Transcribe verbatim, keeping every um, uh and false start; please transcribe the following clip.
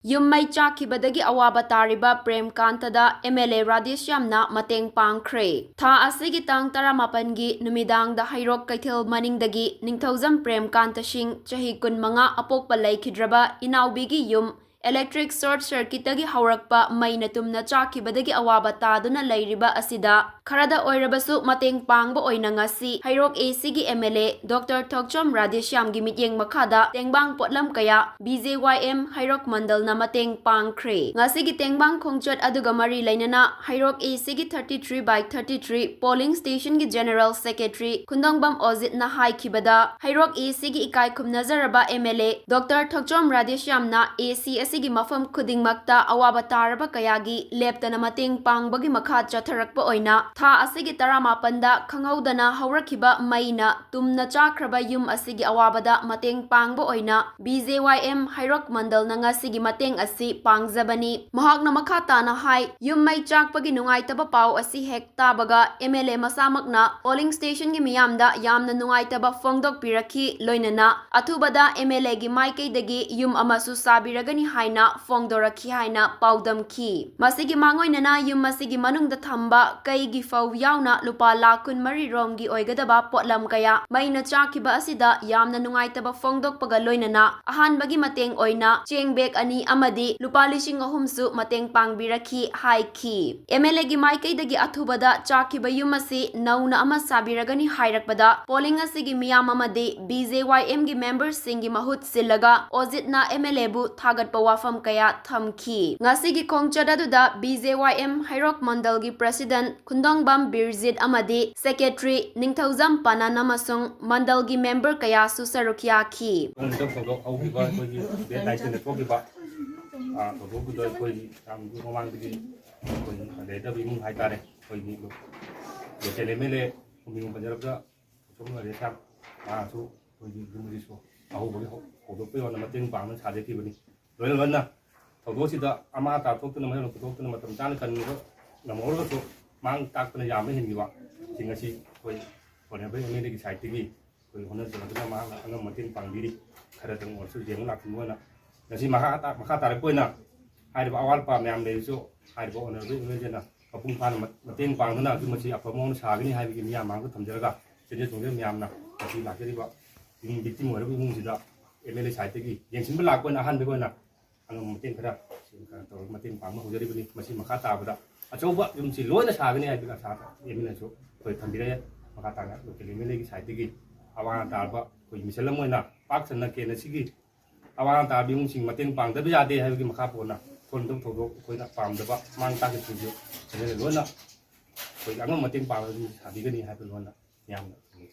ꯌꯨꯝ ꯃꯩ ꯆꯥꯛꯈꯤꯕꯗꯒꯤ ꯑꯋꯥꯕ ꯇꯥꯔꯤꯕ ꯄ꯭ꯔꯦꯝꯀꯥꯟꯇꯗ ꯑꯦꯝ ꯑꯦꯜ ꯑꯦ ꯔꯥꯙꯦꯁ꯭ꯌꯥꯝꯅ ꯃꯇꯦꯡ ꯄꯥꯡꯈ꯭ꯔꯦ꯫ ꯊꯥ ꯑꯁꯤꯒꯤ ꯇꯥꯡ ꯇꯔꯥꯃꯥꯄꯟꯒꯤ ꯅꯨꯃꯤꯗꯥꯡꯗ ꯍꯩꯔꯣꯛ ꯀꯩꯊꯦꯜ ꯃꯅꯤꯡꯗꯒꯤ ꯅꯤꯡꯊꯧꯖꯝ ꯄ꯭ꯔꯦꯝꯀꯥꯟꯇ ꯁꯤꯡ, ꯆꯍꯤ ꯀꯨꯟꯃꯉꯥ, ꯑꯄꯣꯛꯄ ꯂꯩꯈꯤꯗ꯭ꯔꯕ ꯏꯅꯥꯎꯕꯤꯒꯤ ꯌꯨꯝ electric short circuitꯇꯒꯤ ꯍꯧꯔꯛꯄ ꯃꯩꯅ ꯇꯨꯝꯅ ꯆꯥꯛꯈꯤꯕꯗꯒꯤ ꯑꯋꯥꯕ ꯇꯥꯗꯨꯅ ꯂꯩꯔꯤꯕ ꯑꯁꯤꯗ ꯈꯔꯗ ꯑꯣꯏꯔꯕꯁꯨ ꯃꯇꯦꯡ ꯄꯥꯡꯕ ꯑꯣꯏꯅ ꯉꯁꯤ ꯍꯩꯔꯣꯛ ꯑꯦ ꯁꯤꯒꯤ ꯑꯦꯝ ꯑꯦꯜ ꯑꯦ ꯗꯣꯛꯇꯔ ꯊꯣꯛꯆꯣꯝ ꯔꯥꯙꯦꯁ꯭ꯌꯥꯝꯒꯤ ꯃꯤꯠꯌꯦꯡ ꯃꯈꯥꯗ ꯇꯦꯡꯕꯥꯡ ꯄꯣꯠꯂꯝ ꯀꯌꯥ ꯕꯤ ꯖꯦ ꯋꯥꯏ ꯑꯦꯝ ꯍꯩꯔꯣꯛ ꯃꯟꯗꯜꯅ ꯃꯇꯦꯡ ꯄꯥꯡꯈ꯭ꯔꯦ꯫ ꯉꯁꯤꯒꯤ ꯇꯦꯡꯕꯥꯡ ꯈꯣꯡꯆꯠ ꯑꯗꯨꯒ ꯃꯔꯤ ꯂꯩꯅꯅ ꯍꯩꯔꯣꯛ ꯑꯦ ꯁꯤꯒꯤ thirty three by thirty three polling stationꯒꯤ general secretary ꯈꯨꯟꯗꯣꯡꯕꯝ ꯑꯣꯖꯤꯠꯅ ꯍꯥꯏꯈꯤꯕꯗ, ꯍꯩꯔꯣꯛ ꯑꯦ ꯁꯤꯒꯤ ꯏꯀꯥꯏ ꯈꯨꯝꯅꯖꯔꯕ ꯑꯦꯝ ꯑꯦꯜ ꯑꯦ ꯗꯣꯛꯇꯔ ꯊꯣꯛꯆꯣꯝ ꯔꯥꯙꯦꯁ꯭ꯌꯥꯝꯅ ꯑꯦ ꯁꯤ ꯑꯁꯤꯒꯤ ꯃꯐꯝ ꯈꯨꯗꯤꯡꯃꯛꯇ ꯑꯋꯥꯕ ꯇꯥꯔꯕ ꯀꯌꯥꯒꯤ ꯂꯦꯞꯇꯅ ꯃꯇꯦꯡ ꯄꯥꯡꯕꯒꯤ ꯃꯈꯥ ꯆꯠꯊꯔꯛꯄ ꯑꯣꯏꯅ ꯊꯥ ꯑꯁꯤꯒꯤ ꯇꯔꯥꯃꯥꯄꯟꯗ ꯈꯪꯍꯧꯗꯅ ꯍꯧꯔꯛꯈꯤꯕ ꯃꯩꯅ ꯇꯨꯝꯅ ꯆꯥꯈ꯭ꯔꯕ ꯌꯨꯝ ꯑꯁꯤꯒꯤ ꯑꯋꯥꯕꯗ ꯃꯇꯦꯡ ꯄꯥꯡꯕ ꯑꯣꯏꯅ ꯕꯤ ꯖꯦ ꯋꯥꯏ ꯑꯦꯝ ꯍꯩꯔꯣꯛ ꯃꯟꯗꯜꯅ ꯉꯁꯤꯒꯤ ꯃꯇꯦꯡ ꯑꯁꯤ ꯄꯥꯡꯖꯕꯅꯤ꯫ ꯃꯍꯥꯛꯅ ꯃꯈꯥ ꯇꯥꯅ ꯍꯥꯏ, ꯌꯨꯝ ꯃꯩ ꯆꯥꯛꯄꯒꯤ ꯅꯨꯡꯉꯥꯏꯇꯕ ꯄꯥꯎ ꯑꯁꯤ ꯍꯦꯛ ꯇꯥꯕꯒ ꯑꯦꯝ ꯑꯦꯜ ꯑꯦ ꯃꯁꯥꯃꯛꯅ polling stationꯒꯤ ꯃꯤꯌꯥꯝꯗ ꯌꯥꯝꯅ ꯅꯨꯡꯉꯥꯏꯇꯕ ꯐꯣꯡꯗꯣꯛꯄꯤꯔꯛꯈꯤ, ꯂꯣꯏꯅꯅ ꯑꯊꯨꯕꯗ ꯑꯦꯝ ꯑꯦꯜ ꯑꯦꯒꯤ ꯃꯥꯏꯀꯩꯗꯒꯤ ꯌꯨꯝ ꯑꯃꯁꯨ ꯁꯥꯕꯤꯔꯒꯅꯤ ꯍꯥꯏꯅ ꯐꯣꯡꯗꯣꯔꯛꯈꯤ ꯍꯥꯏꯅ ꯄꯥꯎꯗꯝꯈꯤ꯫ ꯃꯁꯤꯒꯤ ꯃꯥꯡꯑꯣꯏꯅꯅ ꯌꯨꯝ ꯑꯁꯤꯒꯤ ꯃꯅꯨꯡꯗ ꯊꯝꯕ ꯀꯩꯒꯤ ꯐꯧ ꯌꯥꯎꯅ ꯂꯨꯄꯥ ꯂꯥꯈ ꯀꯨꯟꯃꯔꯤ ꯔꯣꯝꯒꯤ ꯑꯣꯏꯒꯗꯕ ꯄꯣꯠꯂꯝ ꯀꯌꯥ ꯃꯩꯅ ꯆꯥꯛꯈꯤꯕ ꯑꯁꯤꯗ ꯌꯥꯝꯅ ꯅꯨꯡꯉꯥꯏꯇꯕ ꯐꯣꯡꯗꯣꯛꯄꯒ ꯂꯣꯏꯅꯅ ꯑꯍꯥꯟꯕꯒꯤ ꯃꯇꯦꯡ ꯑꯣꯏꯅ ꯆꯦꯡ bag ꯑꯅꯤ ꯑꯃꯗꯤ ꯂꯨꯄꯥ ꯂꯤꯁꯤꯡ ꯑꯍꯨꯝꯁꯨ ꯃꯇꯦꯡ ꯄꯥꯡꯕꯤꯔꯛꯈꯤ ꯍꯥꯏꯈꯤ꯫ ꯑꯦꯝ ꯑꯦꯜ ꯑꯦꯒꯤ ꯃꯥꯏꯀꯩꯗꯒꯤ ꯑꯊꯨꯕꯗ ꯆꯥꯛꯈꯤꯕ ꯌꯨꯝ ꯑꯁꯤ ꯅꯧꯅ ꯑꯃ ꯁꯥꯕꯤꯔꯒꯅꯤ ꯍꯥꯏꯔꯛꯄꯗ polling ꯑꯁꯤꯒꯤ ꯃꯤꯌꯥꯝ ꯑꯃꯗꯤ ꯕꯤ ꯖꯦ ꯋꯥꯏ ꯑꯦꯝꯒꯤ memberꯁꯤꯡꯒꯤ ꯃꯍꯨꯠ ꯁꯤꯜꯂꯒ ꯑꯣꯖꯤꯠꯅ ꯑꯦꯝ ꯑꯦꯜ ꯑꯦꯕꯨ ꯊꯥꯒꯠꯄ ꯋꯥꯐꯝ ꯀꯌꯥ ꯊꯝꯈꯤ꯫ ꯉꯁꯤꯒꯤ ꯈꯣꯡꯆꯠ ꯑꯗꯨꯗ ꯕꯤ ꯖꯦ ꯋꯥꯏ ꯑꯦꯝ ꯍꯩꯔꯣꯛ ꯃꯟꯗꯜꯒꯤ president ꯈꯨꯟꯗꯣꯡꯕꯝ ꯕꯤꯔꯖꯤꯠ ꯑꯃꯗꯤ secretary ꯅꯤꯡꯊꯧꯖꯝ ꯄꯥꯅꯟ ꯑꯃꯁꯨꯡ ꯃꯟꯗꯜꯒꯤ member ꯀꯌꯥꯁꯨ ꯁꯔꯨꯛ ꯌꯥꯈꯤ꯫ ꯍꯟꯗꯛ ꯊꯧꯗꯣꯛ ꯍꯧꯈꯤꯕ ꯑꯩꯈꯣꯏꯒꯤ date nineteenꯗ ꯊꯣꯛꯈꯤꯕ, ꯑꯥ, ꯊꯧꯗꯣꯛꯇꯨꯗ ꯑꯩꯈꯣꯏꯒꯤ ꯌꯥꯝ ꯃꯃꯥꯡꯗꯒꯤ ꯑꯩꯈꯣꯏꯒꯤ ꯂꯩꯔꯗꯕ ꯏꯃꯨꯡ ꯍꯥꯏꯇꯥꯔꯦ, ꯑꯩꯈꯣꯏꯒꯤ local ꯑꯦꯝ ꯑꯦꯜ ꯑꯦ ꯃꯤꯡ ꯄꯟꯖꯔꯕꯗ ꯁꯣꯝ ꯂꯩꯔꯦ ꯁꯥꯔ, ꯃꯥꯁꯨ ꯑꯩꯈꯣꯏꯒꯤ ꯌꯨꯝ ꯑꯁꯤꯁꯨ ꯑꯍꯧꯕꯒꯤ ꯍꯧ-, ꯍꯧꯗꯣꯛꯄꯒꯤ ꯍꯧꯅ ꯃꯇꯦꯡ ꯄꯥꯡꯅ ꯁꯥꯖꯈꯤꯕꯅꯤ꯫ ꯂꯣꯏꯅ ꯂꯣꯏꯅ ꯊꯧꯗꯣꯛꯁꯤꯗ ꯑꯃꯥꯡ ꯑꯇꯥ ꯊꯣꯛꯇꯨꯅ, ꯃꯌꯣꯟ ꯄꯨꯊꯣꯛꯇꯨꯅ ꯃꯇꯝ ꯆꯥꯅ ꯀꯟꯕ ꯉꯝꯍꯧꯔꯒꯁꯨ ꯃꯥꯡ ꯇꯥꯛꯄꯅ ꯌꯥꯝꯕ ꯍꯦꯟꯈꯤꯕ ꯁꯤꯡ ꯑꯁꯤ ꯑꯩꯈꯣꯏ honourable ꯑꯦꯝ ꯑꯦꯜ ꯑꯦꯒꯤ sideꯇꯒꯤ ꯑꯩꯈꯣꯏ ꯍꯣꯠꯅꯖꯔꯗꯨꯅ ꯃꯍꯥꯛꯅ ꯑꯉꯝꯕ ꯃꯇꯦꯡ ꯄꯥꯡꯕꯤꯔꯤ꯫ ꯈꯔꯇꯪ ꯑꯣꯏꯔꯁꯨ ꯌꯦꯡꯕ ꯂꯥꯛꯄꯤꯕ ꯑꯣꯏꯅ ꯉꯁꯤ ꯃꯈꯥ ꯇꯥ-, ꯃꯈꯥ ꯇꯥꯔꯛꯄ ꯑꯣꯏꯅ ꯍꯥꯏꯔꯤꯕ ꯑꯋꯥꯠ ꯑꯄꯥ ꯃꯌꯥꯝ ꯂꯩꯔꯁꯨ, ꯍꯥꯏꯔꯤꯕ honourable MLAꯅ ꯃꯄꯨꯡ ꯐꯥꯅ ꯃ-, ꯃꯇꯦꯡ ꯄꯥꯡꯗꯨꯅ ꯑꯗꯨ ꯃꯁꯤ ꯑꯐꯕ ꯃꯑꯣꯡꯗ ꯁꯥꯒꯅꯤ ꯍꯥꯏꯕꯒꯤ ꯃꯤꯌꯥꯝ ꯃꯥꯡꯗ ꯊꯝꯖꯔꯒ, ꯆꯦꯟꯖ ꯆꯣꯡꯖ ꯃꯌꯥꯝꯅ ꯉꯁꯤ ꯂꯥꯛꯆꯔꯤꯕ ꯏꯃꯨꯡ victim ꯑꯣꯏꯔꯕ ꯏꯃꯨꯡꯁꯤꯗ MLA sideꯇꯒꯤ ꯌꯦꯡꯁꯤꯟꯕ ꯂꯥꯛꯄ ꯑꯣꯏꯅ ꯑꯍꯥꯟꯕꯒꯤ ꯑꯣꯏꯅ ꯑꯉꯝꯕ ꯃꯇꯦꯡ ꯈꯔ ꯁꯤ ꯈꯔ ꯇꯧꯔꯒ ꯃꯇꯦꯡ ꯄꯥꯡꯕ ꯍꯧꯖꯔꯤꯕꯅꯤ꯫ ꯃꯁꯤ ꯃꯈꯥ ꯇꯥꯕꯗ ꯑꯆꯧꯕ ꯌꯨꯝꯁꯤ ꯂꯣꯏꯅ ꯁꯥꯒꯅꯤ ꯍꯥꯏꯕꯒꯤ ꯑꯁꯥꯗ MLAꯅꯁꯨ ꯑꯩꯈꯣꯏ ꯊꯝꯕꯤꯔꯛꯑꯦ꯫ ꯃꯈꯥ ꯇꯥꯅ local MLAꯒꯤ sideꯇꯒꯤ ꯑꯋꯥ ꯑꯅꯥ ꯇꯥꯔꯕ ꯑꯩꯈꯣꯏ mission ꯑꯃ ꯑꯣꯏꯅ ꯄꯥꯛ ꯁꯟꯅ ꯀꯦꯟ ꯑꯁꯤꯒꯤ ꯑꯋꯥ ꯑꯅꯥ ꯇꯥꯔꯕ ꯏꯃꯨꯡꯁꯤꯡ ꯃꯇꯦꯡ ꯄꯥꯡꯗꯕ ꯌꯥꯗꯦ ꯍꯥꯏꯕꯒꯤ ꯃꯈꯥ ꯄꯣꯟꯅ ꯊꯣꯛꯍꯟꯗꯕ ꯊꯧꯗꯣꯛ ꯑꯩꯈꯣꯏꯅ ꯄꯥꯝꯗꯕ ꯑꯃꯥꯡ ꯑꯇꯥꯁꯤꯡꯁꯨ ꯐꯖꯅ ꯂꯣꯏꯅ ꯑꯩꯈꯣꯏꯒꯤ ꯑꯉꯝꯕ ꯃꯇꯦꯡ ꯄꯥꯡꯕ ꯑꯗꯨꯝ ꯁꯥꯕꯤꯒꯅꯤ ꯍꯥꯏꯕ ꯂꯣꯟꯅ ꯌꯥꯝꯅ